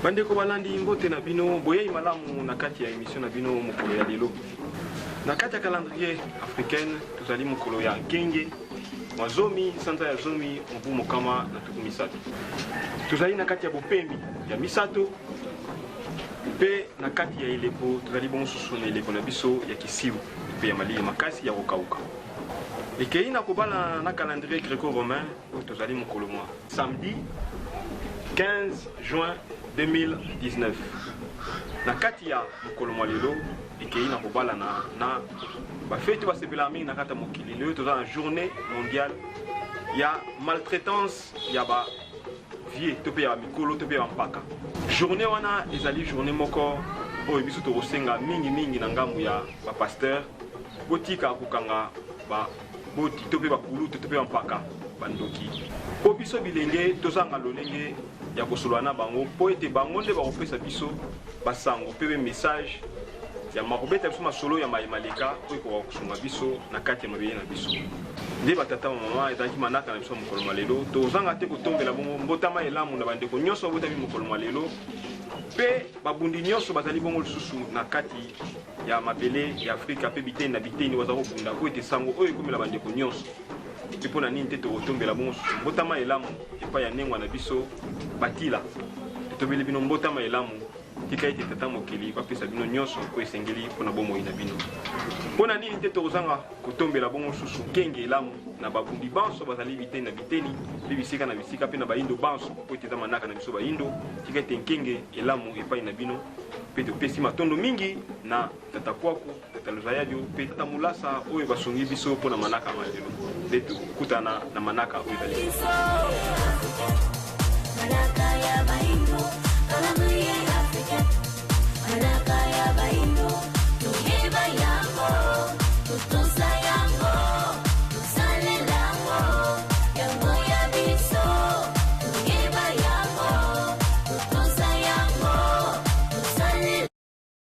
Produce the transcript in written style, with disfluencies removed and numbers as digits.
Bandeko balandi, mbote na bino, boyei malamu na kati ya emission na bino mokolo ya lelo. Na kati ya calendrier africaine tozali mokolo ya nkenge mwa zomi sanza ya zomi mobu mokama na tuku misato. Tozali na kati ya bopemi ya misato mpe na kati ya eleko tozali bongo susu na eleko na biso ya kisiu mpe ya malili makasi ya kokauka. Ekei na kobalana na calendrier greco-romain oyo tozali mokolo mwa samedi 15 juin 2019. Na kati ya mokolo mwa lelo ekei na kobalana na bafeti basepelaka mingi na kati ya mokili. Lelo toza na journée mondiale ya maltraitance ya ba vieux to mpe ya mikolo to mpe ya bampaka. Journée wana ezali journée moko oyo biso tokosenga mingi mingi na ngambo ya bapasteur, botika kokanga baboti to mpe bakulutu to mpe bampaka bandoki, mpo biso bilenge tozanga lolenge ya kosolola na bango, mpo ete bango nde bakopesa biso basango mpe message ya makobeta biso masolo ya maye maleka oyo ekoka kosunga biso na kati ya mabele na biso. Nde batata bamama, ezalaki manaka na biso ya mokolo mwa lelo. Tozanga te kotombela bongo mbotama elamu na bandeko nyonso babotami mokolo mwa lelo, mpe babundi nyonso bazali bongo lisusu na kati ya mabele ya Afrika mpe biteni na biteni baza kobunda mpo ete sango oyo ekomela bandeko nyonso. Mpe mpo na nini te tokotombela bongo susu mbotama elamu epai ya nengwa na biso Batila. Totombeli bino mbotama elamu. Tika ete Tata Mokeli bapesa bino nyonso oyo esengeli mpo na bomoi na bino. Mpo na nini te tokozanga kotombela bongo susu nkenge elamu na babundi banso bazali biteni na biteni mpe bisika na bisika mpe na bayindo banso, mpo ete eza manaka na biso bayindo. Tika ete nkenge elamu epai na bino, mpe topesi matondo mingi na Tata Kwaku, Tata Luzayadio mpe Tata Mulasa oyo basungi biso mpo na manaka ma lelo. Nde tokokutana na manaka oyo ezali.